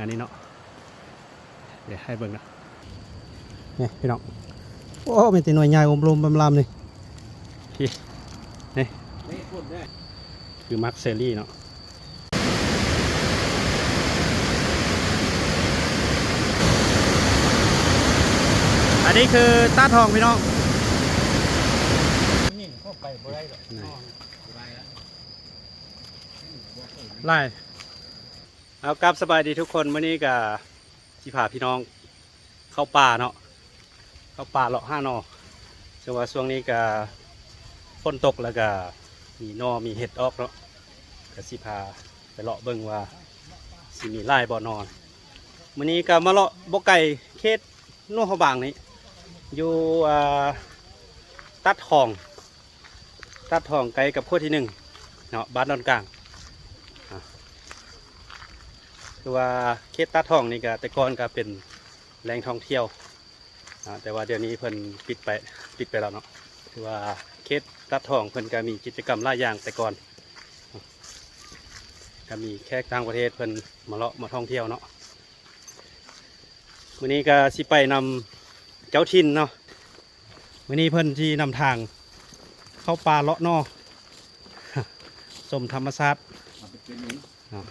ອັນນີ້ເນາະ ດຽວໃຫ້ເບິ່ງເນາະ ນີ້ພີ່ນ້ອງ ໂອ້ ມີແຕ່ໜ່ວຍໃຫຍ່ອົມລົມບຳລຳນີ້ ນີ້ ນີ້ ຄືໝາກເຊີຣີເນາະ ອັນນີ້ຄືຕາທອງພີ່ນ້ອງ ນີ້ເຂົ້າໄປບໍ່ໄດ້ດອກ ນີ້ ຫຼາຍ ເອົາ ກາບສະບາຍດີທຸກຄົນ ມື້ນີ້ກະຊິພາພີ່ນ້ອງເຂົ້າປ່າເນາະ ເຂົ້າປ່າເລາະຫາໜໍ່ ເຊິ່ງວ່າຊ່ວງນີ້ກະຝົນຕົກ ແລ້ວກະມີໜໍ່ມີເຫັດອອກເນາະ ກະຊິພາໄປເລາະເບິ່ງວ່າຊິມີຫຼາຍບໍ່ໜໍ່ ມື້ນີ້ກະມາເລາະບໍ່ໄກເຂດຫຼວງພະບາງນີ້ ຢູ່ ອ່າ ຕາດທອງ ຕາດທອງໃກ້ກັບຂົວທີໜຶ່ງເນາະ ບ້ານດອນກາງ ອ່າ ຄືວ່າເຂດຕາດທອງນີ້ກະ ແຕ່ກ່ອນກະເປັນແຫຼ່ງທ່ອງທ່ຽວ ອ່າ ແຕ່ວ່າດຽວນີ້ເພິ່ນປິດໄປ ປິດໄປແລ້ວເນາະ ຄືວ່າເຂດຕາດທອງເພິ່ນກະມີກິດຈະກຳຫຼາຍຢ່າງ ແຕ່ກ່ອນກະມີແຂກຕ່າງປະເທດເພິ່ນມາເລາະມາທ່ອງທ່ຽວເນາະ ມື້ນີ້ກະຊິໄປນຳເຈົ້າຖິ່ນເນາະ ມື້ນີ້ເພິ່ນຊິນຳທາງເຂົ້າປ່າເລາະໜໍ່ ຊົມທຳມະຊາດເນາະ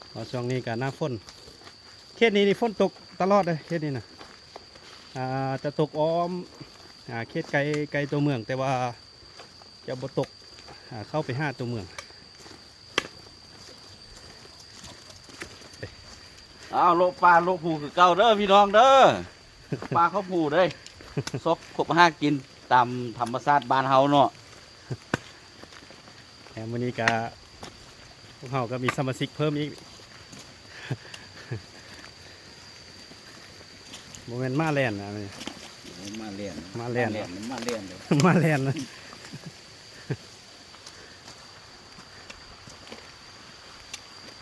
ເພາະຊ່ວງນີ້ກະໜ້າຝົນ ເຂດນີ້ນີ້ຝົນຕົກຕະຫຼອດເດ້ ເຂດນີ້ນະ ອ່າ ຈະຕົກອ້ອມ ອ່າ ເຂດໃກ້ ໃກ້ຕົວເມືອງ ແຕ່ວ່າ ຈະບໍ່ຕົກ ອ່າ ເຂົ້າໄປຫາຕົວເມືອງ ອ້າວ ເລາະປ່າເລາະພູຄືເກົ່າເດີພີ່ນ້ອງເດີ ປ່າເຂົ້າພູເດ້ ຊອກຄົບຫາກິນຕາມທຳມະຊາດບ້ານເຮົາເນາະ ແລ້ວມື້ນີ້ກະ ພວກເຮົາກໍມີສະມາຊິກເພີ່ມອີກ ບໍ່ແມ່ນໝາແລ່ນນະ ໂອ້ ໝາແລ່ນ ໝາແລ່ນ ໝາແລ່ນ ໝາແລ່ນເດ້ ໝາແລ່ນ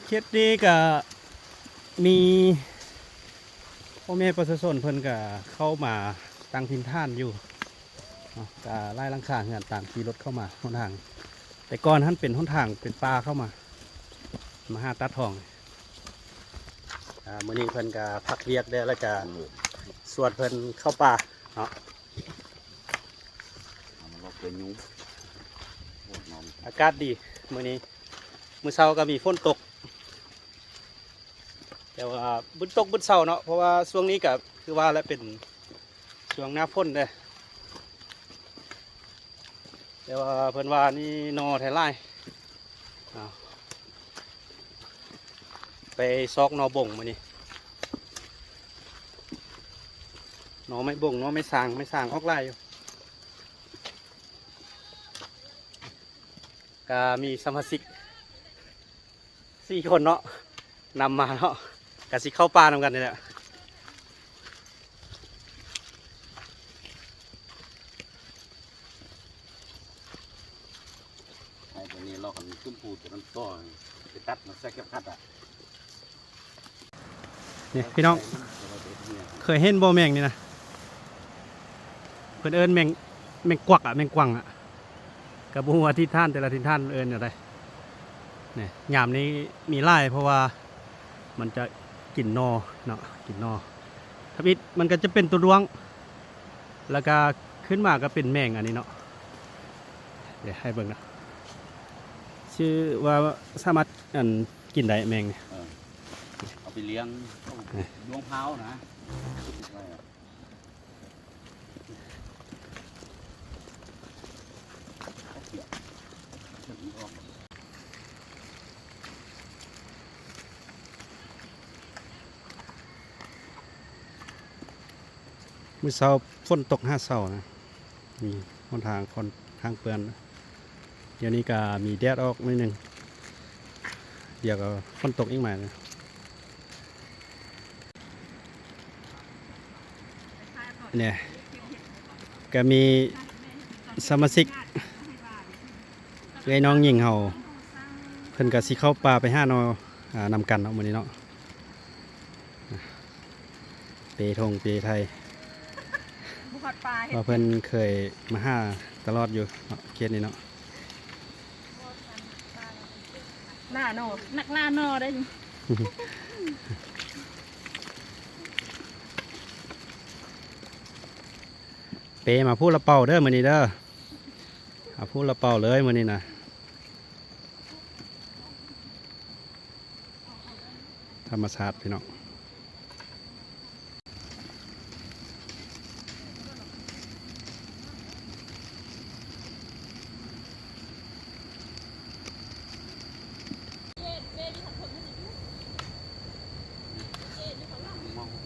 ເຂດນີ້ກະມີພໍ່ແມ່ປະຊາຊົນເພິ່ນກະເຂົ້າມາຕັ້ງຖິ່ນຖານຢູ່ເນາະ ກະຫຼາຍຫຼັງຄາເຮືອນຕາມທີ່ລົດເຂົ້າມາຫົນທາງ ແຕ່ກ່ອນຫັ້ນເປັນຫົນທາງເປັນປ່າເຂົ້າມາ ມາຫາຕາດທອງ ອ່າ ມື້ນີ້ເພິ່ນກະພັກວຽກແດ່ ແລ້ວກະຊວນເພິ່ນເຂົ້າປ່າເນາະ ອາກາດດີມື້ນີ້ ມື້ເຊົ້າກໍມີຝົນຕົກ ແຕ່ວ່າບຶດຕົກບຶດເຊົ້າເນາະ ເພາະວ່າຊ່ວງນີ້ກໍຄືວ່າແຫຼະ ເປັນຊ່ວງໜ້າຝົນເດ້ ແຕ່ວ່າເພິ່ນວ່ານີ້ໜໍ່ແທ້ຫຼາຍ ອ້າວ ໄປຊອກໜໍ່ບົງມື້ນີ້ ໜໍ່ໄມ້ບົງ ໜໍ່ໄມ້ສາງ ໄມ້ສາງອອກຫຼາຍຢູ່ ກະມີສະມາຊິກ ສີ່ຄົນເນາະ ນຳມາເນາະ ກະຊິເຂົ້າປ່ານຳກັນນີ້ແຫຼະ ໃຫ້ຕົວນີ້ລອກກັນຂຶ້ນພູຕົວນັ້ນຕໍ່ ໄປຕັດມາໃສ່ເຂັມຂັດອະ ນີ້ພີ່ນ້ອງ ເຄີຍເຫັນບໍ່ແມງນີ້ນະ ເພິ່ນເອີ້ນແມງ ແມງກວັກອະ ແມງກວັງອະ ກໍບໍ່ຮູ້ວ່າຖິ່ນຖານແຕ່ລະຖິ່ນຖານເອີ້ນແນວໃດ ນີ້ ຍາມນີ້ມີຫຼາຍ ເພາະວ່າມັນຈະກິນໜໍ່ເນາະ ກິນໜໍ່ ທຳອິດມັນກໍຈະເປັນຕົວດວງ ແລ້ວກໍຂຶ້ນມາກໍເປັນແມງອັນນີ້ເນາະ ດຽວໃຫ້ເບິ່ງເນາະ ຊື່ວ່າສາມາດ ອັນ ກິນໄດ້ແມງນີ້ ເອີ ເອົາໄປລ້ຽງ ດວງພາວນະ. ມື້ເຊົ້າຝົນຕົກຫາເຊົ້ານະ ນີ້ຫົນທາງຂ້ອນຂ້າງເປື້ອນ ດຽວນີ້ກະມີແດດອອກໜ້ອຍໜຶ່ງ ດຽວກໍຝົນຕົກອີກໃໝ່. ນີ້ກະມີສະມາຊິກ ເອື້ອຍນ້ອງຍິງເຮົາ ເພິ່ນກະຊິເຂົ້າປ່າໄປຫາໜໍ່ ອ່າ ນຳກັນເນາະ ມື້ນີ້ເນາະ ເປທົ່ງເປໄທ ບໍ່ຮອດປ່າເຮັດ ວ່າເພິ່ນເຄີຍມາຫາຕະຫຼອດຢູ່ເນາະ ເຂດນີ້ເນາະ. ລ່າໜໍ່ ນັກລ່າໜໍ່ເດ້. ເປມາພູລະເປົາເດີມື້ນີ້ເດີ ເອົາພູລະເປົາເລີຍມື້ນີ້ນະ. ທຳມະຊາດພີ່ນ້ອງ.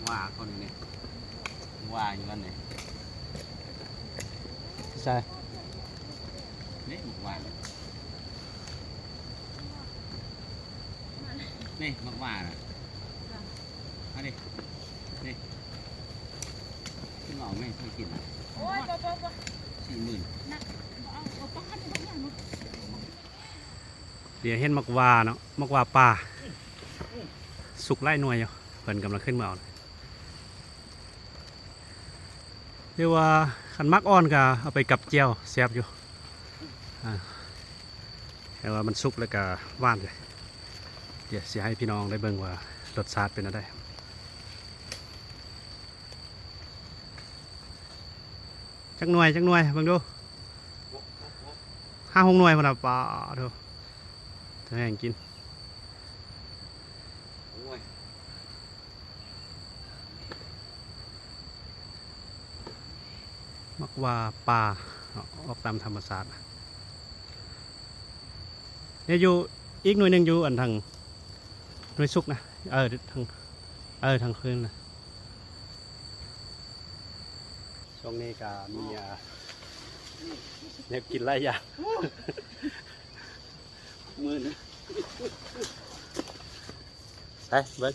ວ່າເຂົານີ້ ວ່າຢູ່ນັ້ນນີ້ ໃສ່ ນີ້ໝາກວ່າ ນີ້ໝາກວ່ານະ ເອົາດິ ນີ້ ຂຶ້ນມາເອົາແມ່ ຂ້ອຍກິນນະ ໂອ້ຍ ບໍ່ ບໍ່ ບໍ່ ສີ່ໝື່ນ ໜັກ ບໍ່ເອົາ ເອົາປານນີ້ ບັກຫຍັງ ດຽວເຫັນໝາກຫວ້າເນາະ ໝາກຫວ້າປ່າ ສຸກຫຼາຍໜ່ວຍຢູ່ ເພິ່ນກຳລັງຂຶ້ນມາເອົາ ຫຼືວ່າຄັນໝາກອ່ອນກໍເອົາໄປກັບແຈ່ວແຊບຢູ່ ອ່າ ແຕ່ວ່າມັນສຸກແລ້ວກໍຫວານເລີຍ ດຽວຊິໃຫ້ພີ່ນ້ອງໄດ້ເບິ່ງວ່າລົດຊາດເປັນແນວໃດ. ຈັກໜ່ວຍ ຈັກໜ່ວຍ ເບິ່ງດູ ຫ້າຫົກໜ່ວຍພຸ້ນນະ ປາໂທ້ ແຮງກິນ ໂອ້ຍ ໝາກຫວ້າປ່າເນາະ ອອກຕາມທຳມະຊາດ ນີ້ຢູ່ອີກໜ່ວຍໜຶ່ງ ຢູ່ອັນທາງໜ່ວຍສຸກນະ ເອີ ທາງ ເອີ ທາງເທິງນະ. ຊ່ວງນີ້ກໍມີ ອ່າ ແນວກິນຫຼາຍຢ່າງ ມື້ນະ ໄປເບິ່ງ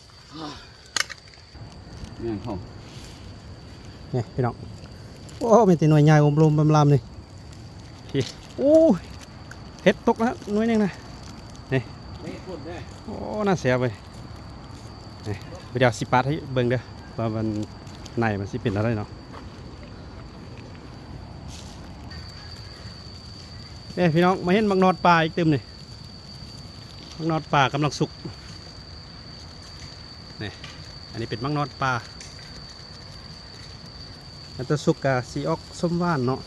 ນີ້ພີ່ນ້ອງ ໂອ້ ມີແຕ່ໜ່ວຍໃຫຍ່ອຸມລຸມລຳໆ ນີ້ ໂອ້ ເຫັດຕົກແລ້ວໜ່ວຍໜຶ່ງນະ ນີ້ ໂອ້ ໜ້າແຊບເວີຍ ນີ້ ດຽວຊິປາດໃຫ້ເບິ່ງເດີ ວ່າມັນ ໃນມັນຊິເປັນແນວໃດເນາະ. ເດ້ພີ່ນ້ອງ ມາເຫັນໝາກໜອດປ່າອີກຕື່ມນີ້ ໝາກໜອດປ່າກຳລັງສຸກ ນີ້ ອັນນີ້ເປັນໝາກໜອດປ່າ ອັນຕົວສຸກກະຊິອອກສົ້ມຫວານເນາະ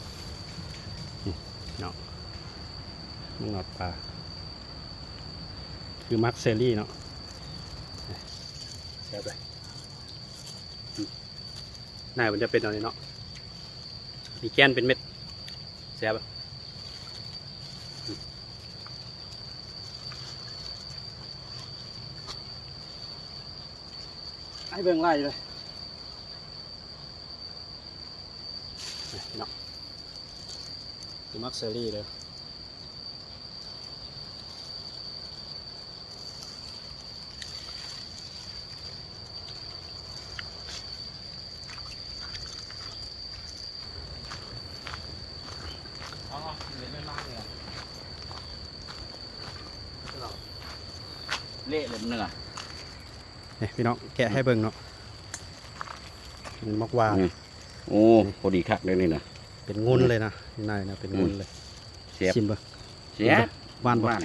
ນີ້ເນາະ ໝາກໜອດປ່າ ຄືໝາກເຊີຣີເນາະ ແຊບເລີຍ ໃນມັນຈະເປັນແນວນີ້ເນາະ ມີແກ່ນເປັນເມັດ ແຊບ ໃຫ້ເບິ່ງຫຼາຍເລີຍ ນີ້ເນາະ ຄືໝາກເຊີຣີເດີ. ເລະເລີຍເນື້ອ ນີ້ພີ່ນ້ອງ ແກະໃຫ້ເບິ່ງເນາະ ເປັນໝາກຫວ້າ ອືມ ໂອ້ ນີ້ ພໍດີຄັກເລີຍນີ້ນະ ເປັນງຸ່ນເລີຍນະ ນີ້ນາຍນະ ເປັນງຸ່ນເລີຍ ອືມ ແຊບ ຊິມເບິ່ງ ແຊບ ຫວານບໍ່ ຫວານ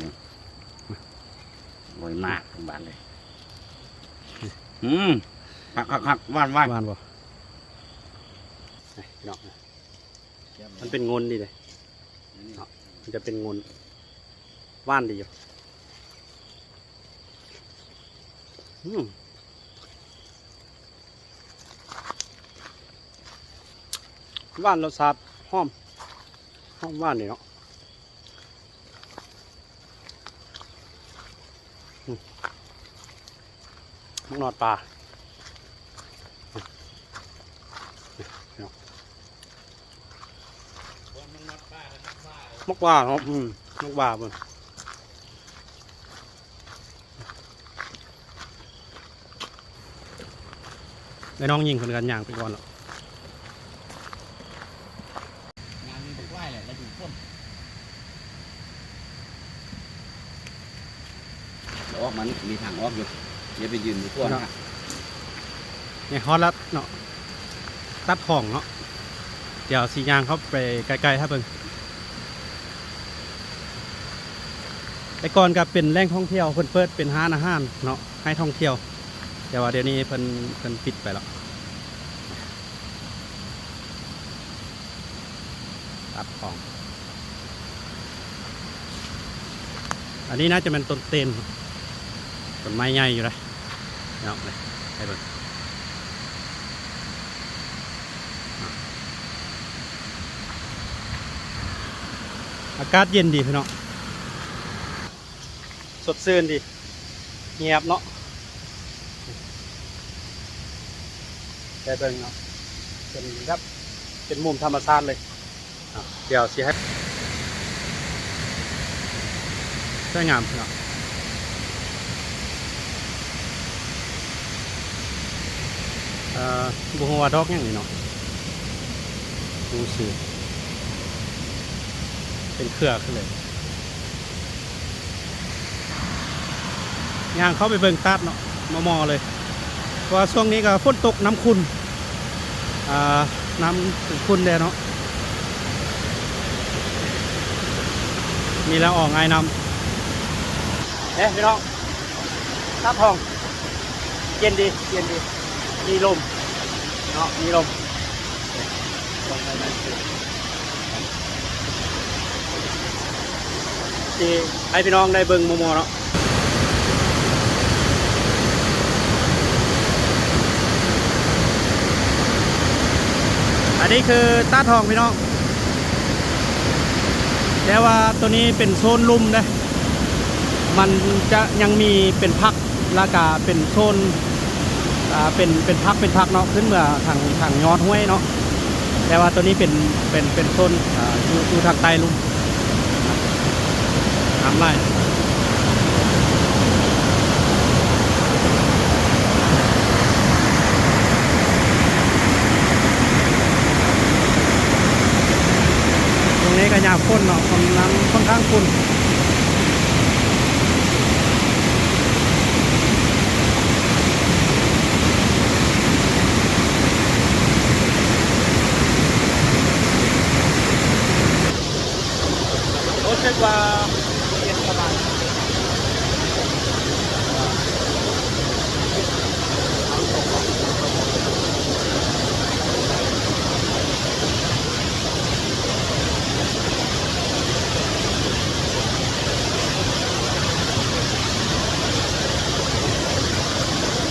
ອະ ອະ ອະ ອະ ອະ ອະ ອະ ອືມ ຄັກໆໆ ຫວານໆ ຫວານບໍ່ ນີ້ພີ່ນ້ອງ ມັນເປັນງົນດີເດ້ ເນາະ ມັນຈະເປັນງົນ ຫວານດີຢູ່ ອືມ ຫວານ ລົດຊາດຫອມ ຫອມຫວານດີເນາະ. ອືມ ໝາກໜອດປ່າ ໝາກຫວ້າເນາະ ອືມ ໝາກຫວ້າເພິ່ນ. ໄອ້ນ້ອງຍິງເພິ່ນກໍຍ່າງໄປກ່ອນແລ້ວ ງານມີບັກຫຼາຍແຫຼະ ລະດູຝົນ ແລ້ວອອກມານີ້ມີທາງອອກຢູ່ ຢ່າໄປຢືນຢູ່ທົ່ວນະ ນີ້ຮອດແລ້ວເນາະ ຕັດຂອງເນາະ ດຽວຊິຍ່າງເຂົ້າໄປໃກ້ໆ ໃຫ້ເບິ່ງ ແຕ່ກ່ອນກໍເປັນແຫຼ່ງທ່ອງທ່ຽວ ເພິ່ນເປີດເປັນຮ້ານອາຫານເນາະ ໃຫ້ທ່ອງທ່ຽວ ແຕ່ວ່າດຽວນີ້ເພິ່ນ ເພິ່ນປິດໄປແລ້ວ. ຕັດຂອງ ອັນນີ້ໜ້າຈະແມ່ນຕົ້ນເຕນ ຕົ້ນໄມ້ໃຫຍ່ຢູ່ເດ້ ເນາະ ໃຫ້ເບິ່ງ. ອາກາດເຢັນດີພີ່ນ້ອງ ສົດຊື່ນດີ ງຽບເນາະ ໄດ້ເບິ່ງເນາະ ເປັນແບບ ເປັນມຸມທຳມະຊາດເລີຍ. ອ່ະ ດຽວຊິໃຫ້ ສວຍງາມເນາະ ເອີ ບໍ່ຮູ້ວ່າດອກຫຍັງນີ້ເນາະ ຮູ້ຊື່ ເປັນເຄືອຂຶ້ນເລີຍ. ຍ່າງເຂົ້າໄປເບິ່ງຕາດເນາະ ໝໍ່ໆເລີຍ ເພາະວ່າຊ່ວງນີ້ກໍຝົນຕົກ ນ້ຳຂຸ່ນ ອ່າ ນ້ຳຂຸ່ນແດ່ເນາະ ມີລະອອງອ້າຍນ້ຳ. ເດ້ພີ່ນ້ອງ ຕາດທອງ ເຢັນດີ ເຢັນດີ ມີລົມເນາະ ມີລົມ. ຊິໃຫ້ພີ່ນ້ອງໄດ້ເບິ່ງໝໍ່ໆເນາະ ອັນນີ້ຄືຕາດທອງພີ່ນ້ອງ ແຕ່ວ່າໂຕນີ້ເປັນໂຊນລຸ່ມເດ້ ມັນຈະຍັງມີເປັນພັກ ລະກະເປັນໂຊນ ອ່າ ເປັນ ເປັນພັກ ເປັນພັກເນາະ ຂຶ້ນເມືອທາງ ທາງຍອດຫ້ວຍເນາະ ແຕ່ວ່າໂຕນີ້ເປັນ ເປັນ ເປັນໂຊນ ອ່າ ຢູ່ ຢູ່ທາງໃຕ້ລຸ່ມ ນ້ຳໄຫຼ. ຊ່ວງນີ້ກໍຍາມຝົນເນາະ ຄົນນັ້ນຂ້ອນຂ້າງຝຸ່ນ. ຮູ້ສຶກວ່າເຢັນສະບາຍ.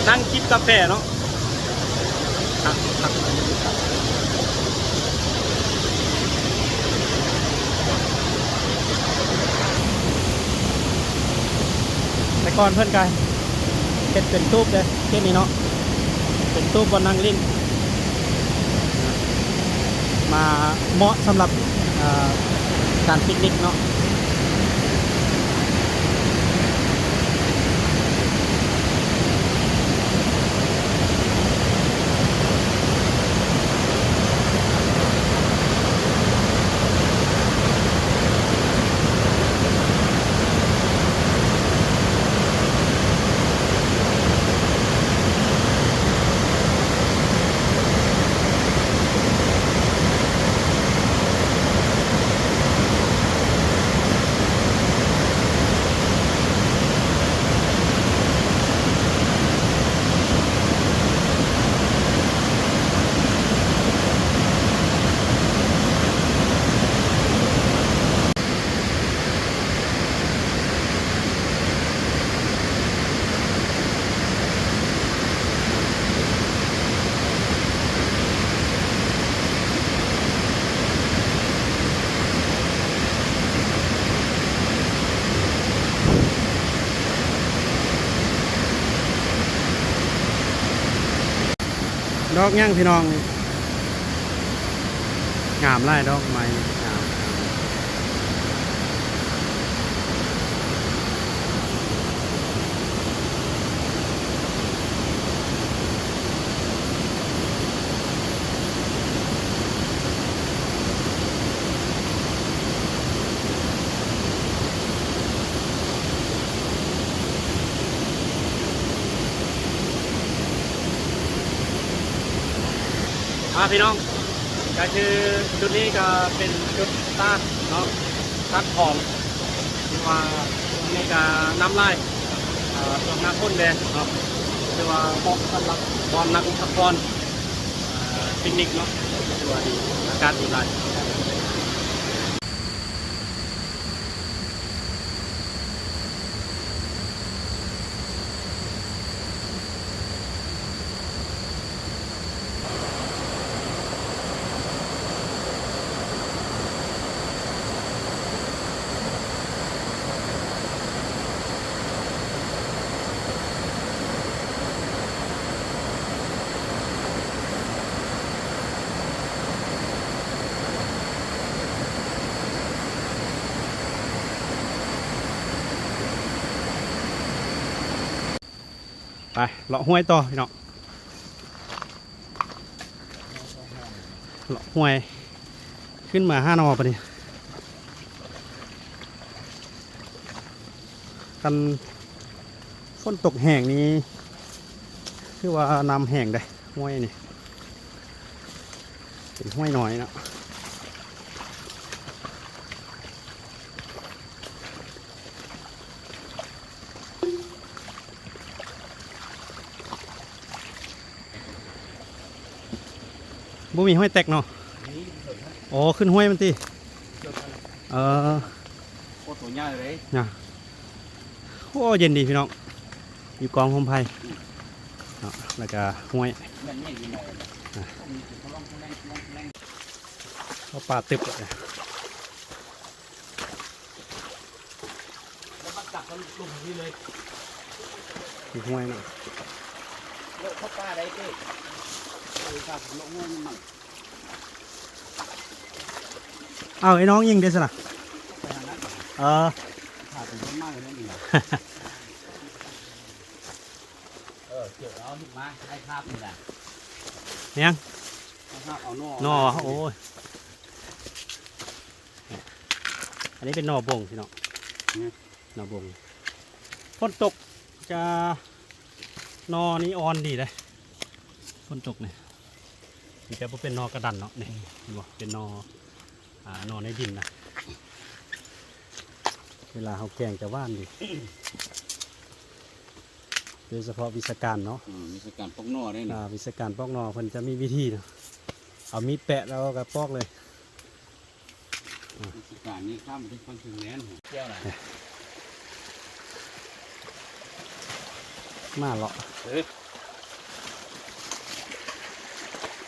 ນັ່ງຈິບກາແຟເນາະ. ແຕ່ກ່ອນເພິ່ນກະເຮັດເປັນຕູບເດ້ ເຂດນີ້ເນາະ ເປັນຕູບບ່ອນນັ່ງຫຼິ້ນ ມາເໝາະສຳລັບ ເອີ ການປິກນິກເນາະ. ດອກຫຍັງພີ່ນ້ອງ ງາມຫຼາຍ ດອກໄມ້ງາມ. ອ່າ ພີ່ນ້ອງ ກະຄືຈຸດນີ້ກະເປັນຈຸດຕາດເນາະ ຕາດຂອງ ທີ່ວ່າຊ່ວງນີ້ກະນ້ຳຫຼາຍ ອ່ ເອີ່ ຊ່ວງໜ້າຝົນແດ່ເນາະ ຖືວ່າເໝາະສຳລັບບ່ອນນັ່ງພັກຜ່ອນ ເອີ່ ປິກນິກເນາະ ຖືວ່າດີ ອາກາດດີຫຼາຍ. ໄປເລາະຫ້ວຍຕໍ່ພີ່ນ້ອງ ເລາະຫ້ວຍ ຂຶ້ນມາຫາໜໍ່ປານນີ້. ຄັນຝົນຕົກແຮງນີ້ ຄືວ່ານ້ຳແຮງເດ້ ຫ້ວຍນີ້ ເປັນຫ້ວຍນ້ອຍເນາະ. ບໍ່ມີຫ້ວຍແຕັກເນາະ. ອໍ ຂຶ້ນຫ້ວຍມັນຕິ. ເອີ ໂອ້ ໂຕໃຫຍ່ເລີຍນະ. ໂອ້ ເຢັນດີພີ່ນ້ອງ ຢູ່ກອງຮົ່ມໄຜ່ເນາະ ແລ້ວກະຫ້ວຍ ເອົາປ່າຕຶບ. ແລ້ວມັນກັບມາລົງທີ່ນີ້ເລີຍ ມີຫ້ວຍເນາະ ເລີກເຂົ້າປ່າໄດ້ເດ້. ເອີ ເອົາ ໄອ້ນ້ອງຍິງເດ້ຊັ້ນນະ. ເອີ ເອີ ເຈີເອົາລູກມາ ໄດ້ພາບນີ້ລະ. ແມ່ນຫຍັງ? ເອົາໜໍ່ ໂອ້ຍ. ອັນນີ້ເປັນໜໍ່ບົງພີ່ນ້ອງ ອືມ ໜໍ່ບົງ. ຝົນຕົກຈະ ໜໍ່ນີ້ອ່ອນດີເດ້ ຝົນຕົກນີ້ ມັນຈະບໍ່ເປັນໜໍ່ກະດັນເນາະ. ນີ້ເຫັນບໍ່ ເປັນໜໍ່ ອ່າ ໜໍ່ໃນດິນນະ ເວລາເຮົາແກງຈະຫວານດີ. ໂດຍສະເພາະວິຊາການເນາະ ອືມ ວິຊາການປອກໜໍ່ເດ້ນີ້ ອ່າ ວິຊາການປອກໜໍ່ເພິ່ນຈະມີວິທີເນາະ ເອົາມີດແປະແລ້ວກໍປອກເລີຍ. ມາເລາະ ເອີ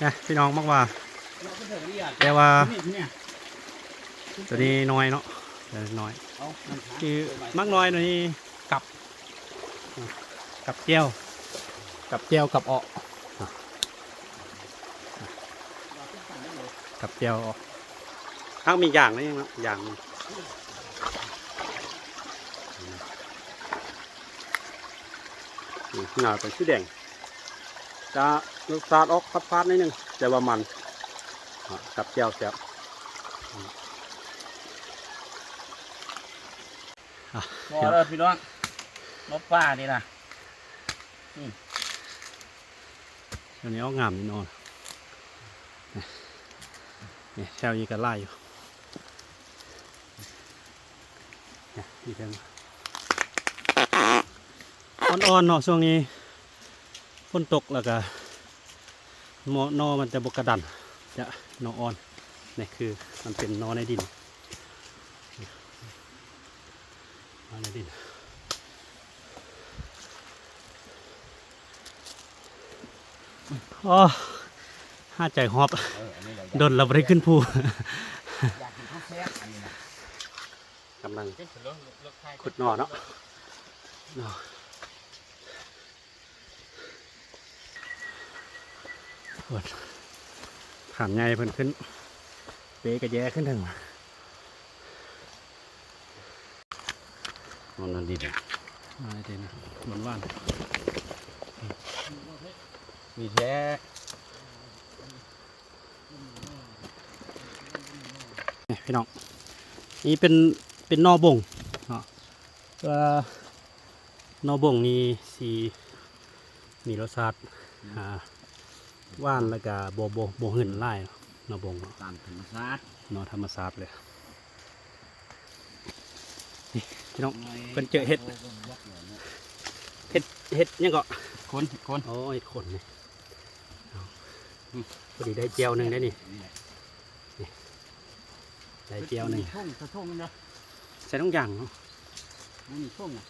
ນະ ພີ່ນ້ອງມັກວ່າ ແຕ່ວ່າ ໂຕນີ້ນ້ອຍເນາະ ໂຕນ້ອຍ ຄືມັກນ້ອຍໂຕນີ້ ກັບ ກັບແຈ່ວ ກັບແຈ່ວ ກັບເອາະ ກັບແຈ່ວເອາະ. ຫາກມີຢາງນີ້ເນາະ ຢາງນີ້ ນີ້ໜ້າເປັນສີແດງ ຈະລົດຊາດອອກຝາດໆ ໜ້ອຍໜຶ່ງ ແຕ່ວ່າມັນ ກັບແຈ່ວແຊບ. ອ່ະ ພໍແລ້ວພີ່ນ້ອງ ມາປ່ານີ້ນະ ອືມ ອັນນີ້ອອກງາມນີ້ເນາະ ນີ້ ແຖວນີ້ກໍຫຼາຍຢູ່ ນີ້ ນີ້ເພິ່ນ ອ່ອນໆ ເນາະ ຊ່ວງນີ້ ຝົນຕົກແລ້ວກະ ໜໍ່ ໜໍ່ມັນຈະບໍ່ກະດັນ ຈະໜໍ່ອ່ອນ ນີ້ຄືມັນເປັນໜໍ່ໃນດິນ ໜໍ່ໃນດິນ. ໂອ້ ຫາຍໃຈຫອບ ເອີ ອັນນີ້ແຫຼະ ດົນແລ້ວບໍ່ໄດ້ຂຶ້ນພູ ຢາກກິນຂອງແຊບ ອັນນີ້ນະ ກຳລັງຂຸດໜໍ່ເນາະ ເນາະ. ໂອ້ຍ ຂາມໃຫຍ່ເພິ່ນຂຶ້ນ ເປກະແຍຂຶ້ນເທິງ ມັນນັ້ນດີນະ ອັນນີ້ດີນະ ຫວານໆ ມີແທ້. ນີ້ພີ່ນ້ອງ ນີ້ເປັນ ເປັນໜໍ່ບົງເນາະ ເອີ ໜໍ່ບົງນີ້ຊິມີລົດຊາດ ອືມ ອ່າ ຫວານ ແລ້ວກະບໍ່ ບໍ່ ບໍ່ຫືນຫຼາຍ ໜໍ່ບົງເນາະ ຕາມທຳມະຊາດ ເນາະ ທຳມະຊາດເລີຍ. ນີ້ພີ່ນ້ອງ ເພິ່ນເຈີເຫັດ ໂອ້ ເພິ່ນບອກແລ້ວເນາະ ເຫັດ ເຫັດຫຍັງເກາະ? ຂົນ ເຫັດຂົນ. ໂອ້ ເຫັດຂົນນີ້. ອືມ ພໍດີໄດ້ແຈ່ວໜຶ່ງໄດ໋ນີ້. ນີ້ ນີ້ ໄດ້ແຈ່ວໜຶ່ງ. ໃສ່ຖົງ ໃສ່ຖົງນະ ໃສ່ຖົງຢາງເນາະ. ບໍ່ມີຖົງນະ.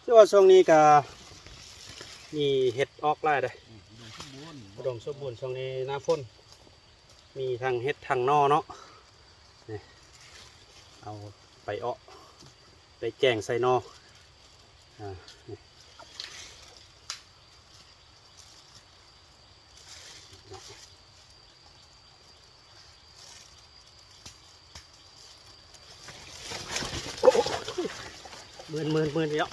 ຄືວ່າຊ່ວງນີ້ກະມີເຫັດອອກຫຼາຍເດ້. ອືມ ອຸດົມສົມບູນ ອຸດົມສົມບູນ ຊ່ວງນີ້ໜ້າຝົນ. ມີທັງເຫັດທັງໜໍ່ເນາະ. ນີ້ ເອົາໄປເອາະ ໄປແກງໃສ່ໜໍ່. ອາ ນີ້ ໂອ້ ເມື່ອຍ ເມື່ອຍ ເມື່ອຍເນາະ.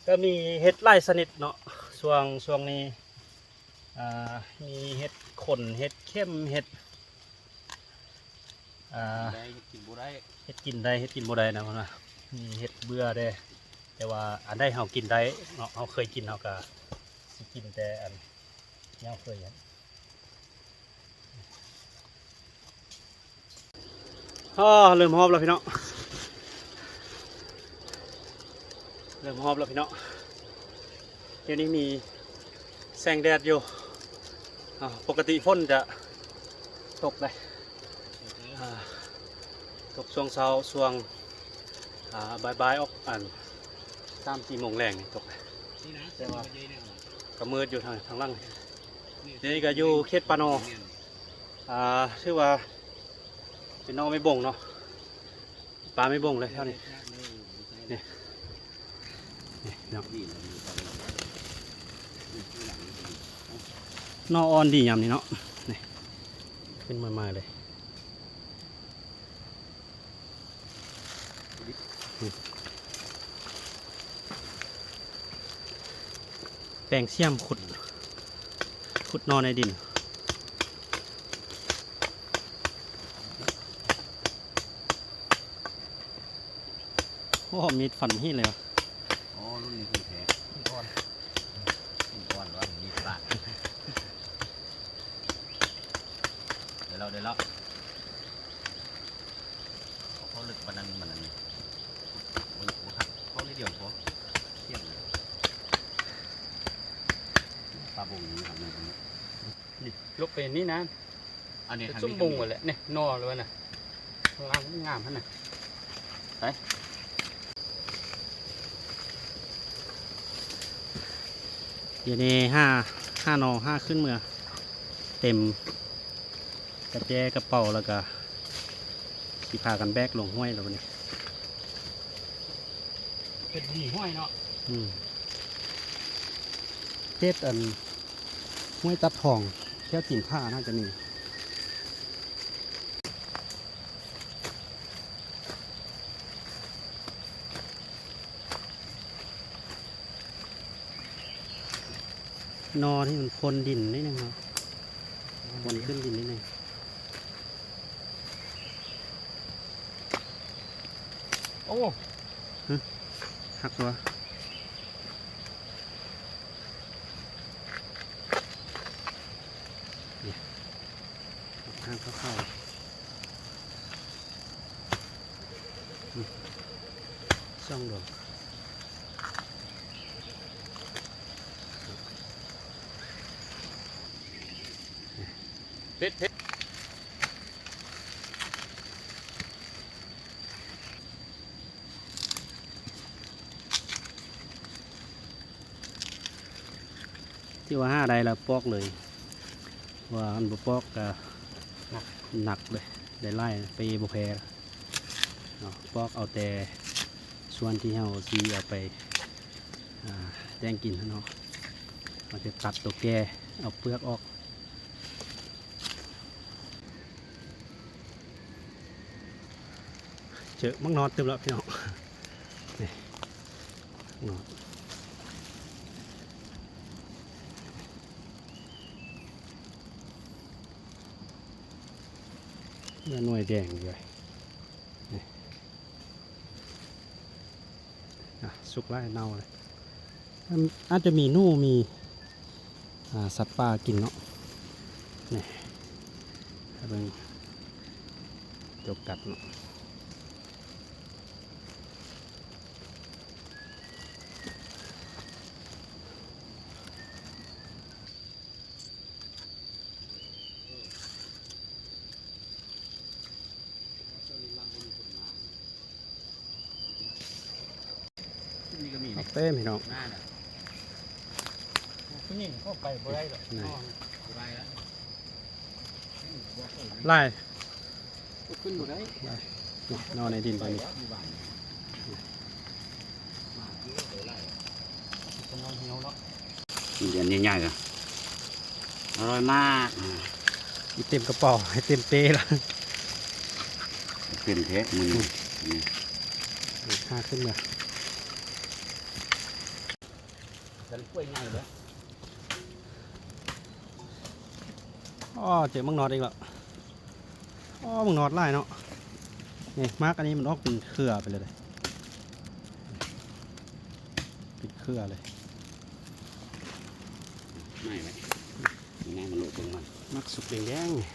ກໍມີເຫັດຫຼາຍຊະນິດເນາະ ຊ່ວງ ຊ່ວງນີ້. ອ່າ ມີເຫັດຂົນ ເຫັດເຂັມ ເຫັດ ອ່າ ເຮັດກິນໄດ້ ເຮັດກິນໄດ້ ເຮັດກິນບໍ່ໄດ້ນະເພິ່ນວ່າ. ມີເຫັດເບື່ອແດ່ ແຕ່ວ່າອັນໃດເຮົາກິນໄດ້ເນາະ ເຮົາເຄີຍກິນ ເຮົາກໍຊິກິນແຕ່ອັນແນວເຄີຍ. ອໍ ເລີ່ມຮອບແລ້ວພີ່ນ້ອງ ເລີ່ມຮອບແລ້ວພີ່ນ້ອງ. ດຽວນີ້ມີແສງແດດຢູ່. ອາ ປົກກະຕິຝົນຈະຕົກເດ້ ອາ ຕົກຊ່ວງເຊົ້າ ຊ່ວງ ອາ ບ່າຍໆ ອອກ ອັນ ສາມສີ່ໂມງແລງນີ້ຕົກ. ແຕ່ວ່າກໍມືດຢູ່ທາງ ທາງຫຼັງ. ດຽວນີ້ກໍຢູ່ເຂດປ່າໜໍ່ ອາ ຖືວ່າເປັນໜໍ່ໄມ້ບົງເນາະ. ປ່າໄມ້ບົງເລີຍແຖວນີ້. ນີ້ ນີ້ເນາະ ໜໍ່ອ່ອນດີຍາມນີ້ເນາະ. ນີ້ ຂຶ້ນໃໝ່ໆ ເລີຍ. ແປງສຽມຂຸດ ຂຸດໜໍ່ໃນດິນ. ໂອ້ ມີດຟັນຫີນເລີຍ. ອໍ ລຸ້ນນີ້ຂອງແທ້ ຫີນອ່ອນ ຫີນອ່ອນວ່າມີດບາດ. ໄດ້ແລ້ວ ໄດ້ແລ້ວ. ເຂົ້າເລິກປານນັ້ນມັນອັນນີ້ ບໍ່ ບໍ່ຄັກ ເຂົ້ານິດດຽວພໍ ສຽມເລີຍ. ປາບົງນີ້ຄັບ ນີ້ ລົງໄປນີ້ນະ. ອັນນີ້ ຊຸມບຸງ ໄປເລີຍ ນີ້ ໜໍ່ເລີຍນະ ງາມ ງາມຫັ້ນນະ. ໄປ ດຽວນີ້ຫາ ຫາໜໍ່ ຫາຂຶ້ນເມືອ ເຕັມກະແຈກະເປົາ ແລ້ວກະຊິພາກັນແບກລົງຫ້ວຍແລ້ວບັດນີ້. ເຮັດບໍ່ມີຫ້ວຍເນາະ. ອືມ ເຂດອັນ ຫ້ວຍຕັດທອງ ແຖວຕີນຜາໜ້າຈະມີ. ໜໍ່ທີ່ມັນພົ້ນດິນນິດໜຶ່ງເນາະ ພົ້ນຂຶ້ນດິນນິດໜຶ່ງ. ໂອ້ ຫຶ ຫັກຕົວະ. ນີ້ ທາງເຂົ້າໆ ອືມ ສອງດອກ. ເພັດ ເພັດ ທີ່ວ່າຫາໄດ້ລະປອກເລີຍ ວ່າອັນບໍ່ປອກກະໜັກ ໜັກເລີຍ ໄດ້ຫຼາຍ ໄປບໍ່ແພ້ເນາະ. ປອກເອົາແຕ່ສ່ວນທີ່ເຮົາຊິເອົາໄປ ອ່າ ແຕ່ງກິນເນາະ ເຮົາຈະຕັດຕົວແກ່ ເອົາເປືອກອອກ. ເຈີໝາກໜອດຕື່ມແລ້ວພີ່ນ້ອງ ນີ້ ໝາກໜອດ ເນື້ອໜ່ວຍແດງຢູ່ເລີຍ ນີ້. ອ່ະ ສຸກຫຼາຍເນົ່າເລີຍ ອາດ ອາດຈະມີໜູ ມີ ອ່າ ສັດປ່າກິນເນາະ. ນີ້ ເບິ່ງ ຈົກກັດເນາະ. ນີ້ກໍມີ ເຕັມພີ່ນ້ອງ ນີ້ເຂົ້າໄປບໍ່ໄດ້ດອກ ນີ້ ຫຼາຍ ຂຶ້ນບໍ່ໄດ້ ຫຼາຍ ນີ້ ນອນໃນດິນຕອນນີ້ ເນາະ ເນາະໃຫຍ່ໆ ກໍອະລ່ອຍມາກ ອີກເຕັມກະເປົາ ໃຫ້ເຕັມເປ້ລະ ເຕັມແທ້ມື້ນີ້ ນີ້ ຫາຂຶ້ນມາ ກັນກ້ວຍໃຫຍ່ເດ້ ອໍ ເຈີໝາກໜອດອີກແລ້ວ ອໍ ໝາກໜອດຫຼາຍເນາະ ນີ້ ໝາກອັນນີ້ມັນອອກເປັນເຄືອໄປເລີຍເດ້ ເປັນເຄືອເລີຍ ໄໝ້ໄວ້ ນີ້ ມັນໂລດລົງມາ ໝາກສຸກແດງໆ ນີ້.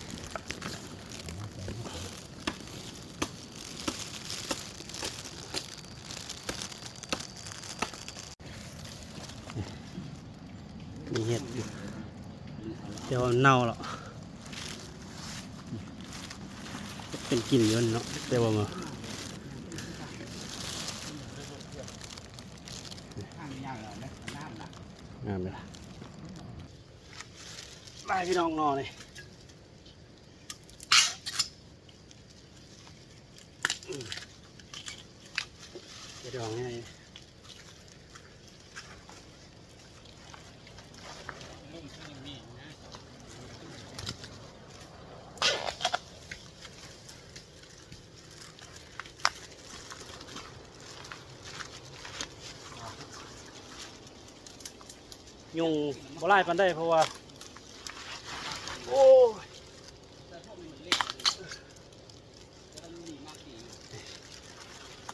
ມີເຫັດຢູ່ ແຕ່ວ່າເນົ່າແລ້ວ ເປັນກິ່ນຢູ່ເນາະ ແຕ່ວ່າ ງາມເດ້ ຫຼາຍ ພີ່ນ້ອງ ໜໍ່ນີ້. ອືມ ເຮັດດອກໃຫຍ່ ຍຸງບໍ່ຫຼາຍປານໃດ ເພາະວ່າ ໂອ້ຍ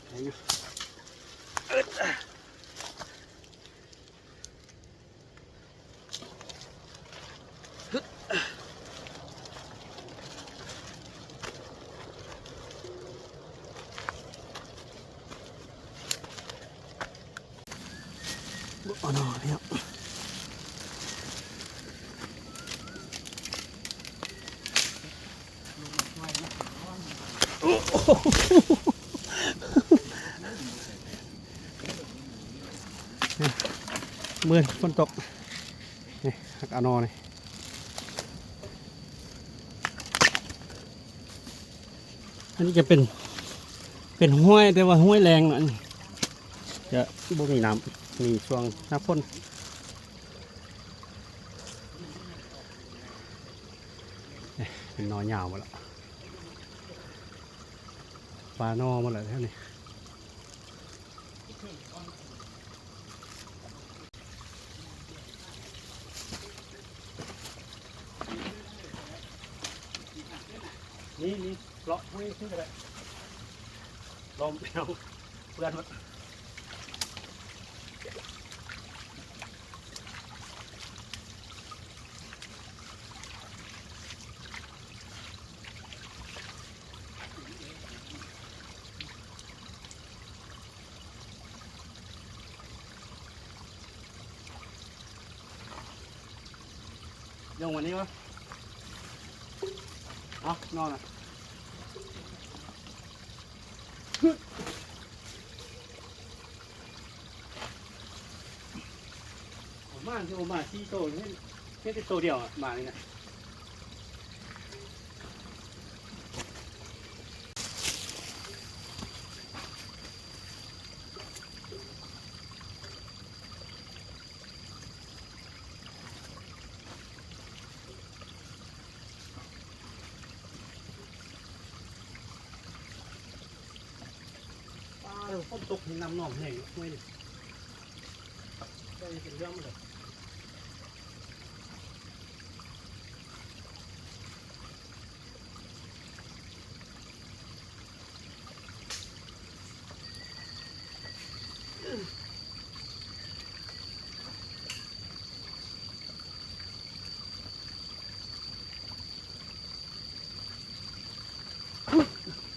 ໄດ້ຢູ່ ບໍ່ເອົາໜໍ່ແລ້ວ ໂອ້ໂຫ ມື້ຝົນຕົກ ນີ້ ຮັກອານໍນີ້ ອັນນີ້ຈະເປັນ ເປັນຫ້ວຍ ແຕ່ວ່າຫ້ວຍແລ້ງນະ ອັນນີ້ຈະບໍ່ມີນ້ຳ ມີຊ່ວງໜ້າຝົນ ເປັນໜໍ່ຍາວໝົດລະ ປາໜໍ່ໝົດລະແຖວນີ້. ນີ້ ນີ້ ເລາະຫ້ວຍຂຶ້ນກໍໄດ້ ລອງໄປເອົາເພື່ອນ ລົງມານີ້ວະ ເອົາ ນອນນະ ອອກມາ ອອກມາສີ່ໂຕ ເຫັນ ເຫັນແຕ່ໂຕດຽວ ໝານີ້ນະ. ປາ ຝົນຕົກນີ້ນ້ຳໜອງແຫ້ງເນາະ ຫ້ວຍນີ້ ໃສ່ເປັນເລື່ອງໝົດເລີຍ. ອຸ້ຍ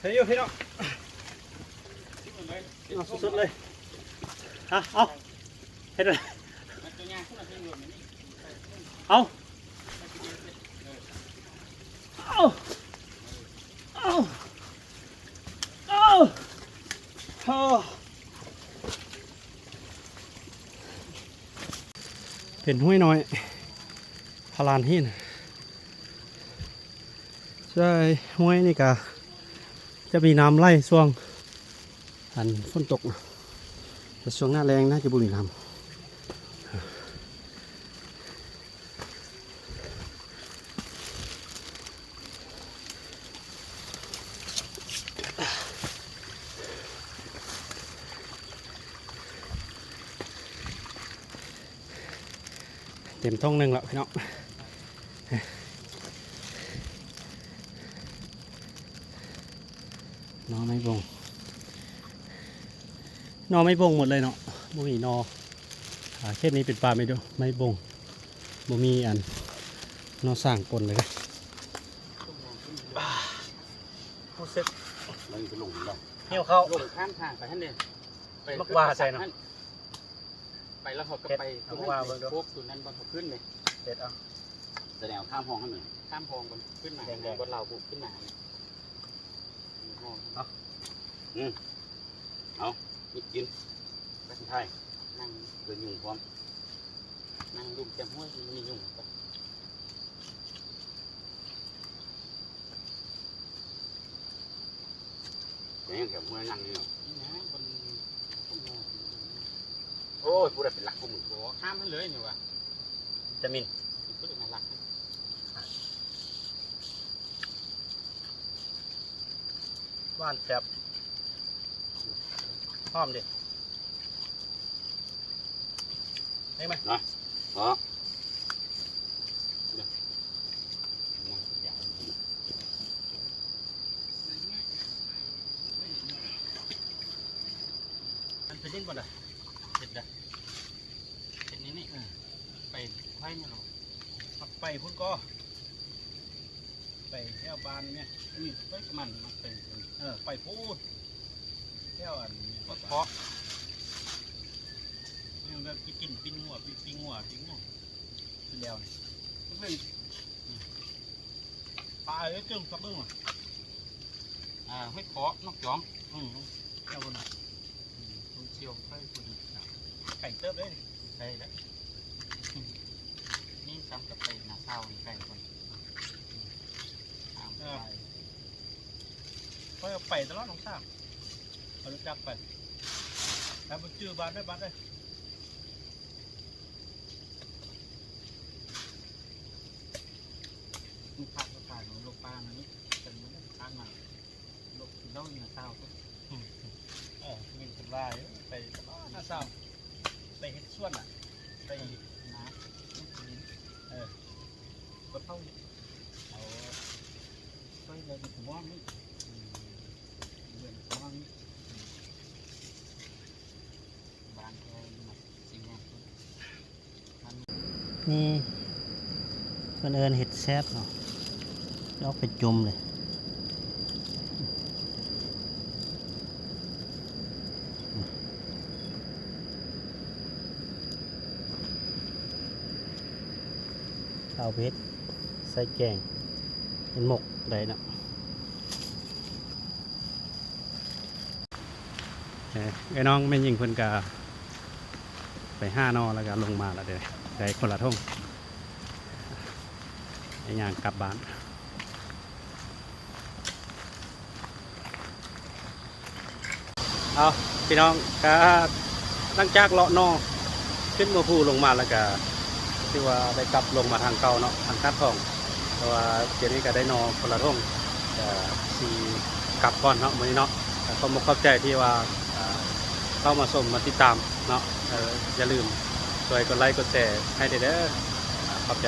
ເຮັດຢູ່ພີ່ນ້ອງ ເອົາສົດໆເລີຍ ຮະ ເອົາ ເຮັດເລີຍ ເອົາ ເອົາ ເອົາ ເອົາ ເອົາ. ເປັນຫ້ວຍນ້ອຍ ພະລານຫີນ ໃຊ່ ຫ້ວຍນີ້ກະຈະມີນ້ຳໄຫຼຊ່ວງ ອັນ ຝົນຕົກ ແຕ່ຊ່ວງໜ້າແລ້ງໜ້າຈະບໍ່ມີນ້ຳ. ເຕັມຖົງໜຶ່ງແລ້ວພີ່ນ້ອງ ໜໍ່ໄມ້ບົງ ໜໍ່ໄມ້ບົງໝົດເລີຍເນາະ ບໍ່ມີໜໍ່ ອ່າ ເຂດນີ້ເປັນປ່າໄມ້ດົງ ໄມ້ບົງ ບໍ່ມີອັນ ໜໍ່ສ້າງປົນເລີຍເດ້. ຮູ້ສຶກ ມັນຈະລົງໄດ້ ຫິວເຂົ້າ ລົງຂ້າມທາງໄປຫັ້ນເດ້ ໄປ ມັກວ່າໃສ່ເນາະ ໄປແລ້ວເຮົາກໍໄປ ເຮັດ ເອົາວ່າເບິ່ງດູ ໂຄກຕົວນັ້ນບ່ອນເຮົາຂຶ້ນເດ້ ເຮັດເອົາ ສະແດງຂ້າມຮ່ອງຫັ້ນແມ່ນ ຂ້າມຮ່ອງມັນຂຶ້ນມາ ແດງໆ ບ່ອນລາວບຸກຂຶ້ນມາ ເອົາ ອືມ ເອົາ ມີກິນ ໄປສຸດທ້າຍ ນັ່ງ ເດີນຍຸງພ້ອມ ນັ່ງລຸ່ມແຄມຫ້ວຍ ມັນມີຍຸງ ແມ່ນແຄມຫ້ວຍນັ່ງນີ້ເນາະ ນີ້ນະ ມັນ ໂອ້ຍ ຜູ້ໃດເປັນຫຼັກກວ່າມຶງ ບໍ່ ຂ້າມຫັ້ນເລີຍນີ້ວ່າ ວິຕາມິນ ຜູ້ໃດມາຫຼັກ ຫວານແຊບ ຫອມເດ້ ໄດ້ໄໝ? ນະ ເນາະ ອັນເປັນດິນບໍ່ນະ ເປັນນະ ເປັນນີ້ ເອີ ໄປໄຜນີ້ເນາະ ໄປພຸ້ນກໍ ໄປແຖວບ້ານແມ່ ນີ້ໄປປະມານ ໄປ ເອີ ໄປພຸ້ນ ແຖວອັນ ປະເທາະ ຍັງໄດ້ກິນປີ້ງງົວ ປີ້ງງົວ ປີ້ງງົວ ຄືແລ້ວນີ້ ປາເອີຍ ເຈີມກັບເບິ່ງ ອ່າ ຫ້ວຍເຄາະ ນ້ອງຈອມ ອືມ ແຖວພຸ້ນນະ ອືມ ທ່ອງທ່ຽວໄປພຸ້ນ ໄກເຕີບເດ້ ໄກແລ້ວ ນີ້ຊ້ຳກັບໄປນາຊາວນີ້ໄກກ່ອນ ອືມ ທາງໄປ ເອີ ຂ້ອຍໄປຕະຫຼອດນ້ອງສາວ ຂ້ອຍຮູ້ຈັກໄປ ແຕ່ບໍ່ຈື່ບ້ານເດີ ບ້ານເດີ ມັນພາກສະພານຂອງໂລກປ່າມັນນີ້ ເປັນມັນພາກມາ ໂລກ ໂລກນາຊາວ ເອີ ມີຄົນວ່າຢູ່ ໄປຕະຫຼອດນາຊາວ ໄປເຮັດສວນນະ ໄປເຮັດນາ ເອີ ກະເພົາ ເອົາ ໄປເລີຍ ມັນກະມ່ວງນີ້ ອືມ ເດືອນກະມ່ວງນີ້ ອືມ ບ້ານເຮົາຢູ່ ສິ່ງແວດລ້ອມ ນີ້ ເພິ່ນເອີ້ນເຫັດແຊບເນາະ ເອົາໄປຈົ່ມເລີຍ ເອົາໄປເຮັດໃສ່ແກງ ເປັນໝົກໄດ້ເນາະ. ເອີ ເອື້ອຍນ້ອງແມ່ຍິງເພິ່ນກະໄປຫາໜໍ່ ແລ້ວກະລົງມາແລ້ວເດ້ ໄດ້ຄົນລະຖົງ ໄດ້ຍ່າງກັບບ້ານ. ເອົາ ພີ່ນ້ອງ ກະຫຼັງຈາກເລາະໜໍ່ຂຶ້ນເມືອງພູລົງມາ ແລ້ວກະຖືວ່າໄດ້ກັບລົງມາທາງເກົ່າເນາະ ທາງທາດທອງ ແຕ່ວ່າດຽວນີ້ກະໄດ້ໜໍ່ຄົນລະຖົງ ກະຊິກັບກ່ອນເນາະ ມື້ນີ້ເນາະ ກະຂອບອົກຂອບໃຈທີ່ວ່າ ເຂົ້າມາຊົມມາຕິດຕາມເນາະ ຢ່າລືມຊ່ວຍກົດໄລ້ກົດແຊໃຫ້ແດ່ເດີ ຂອບໃຈ.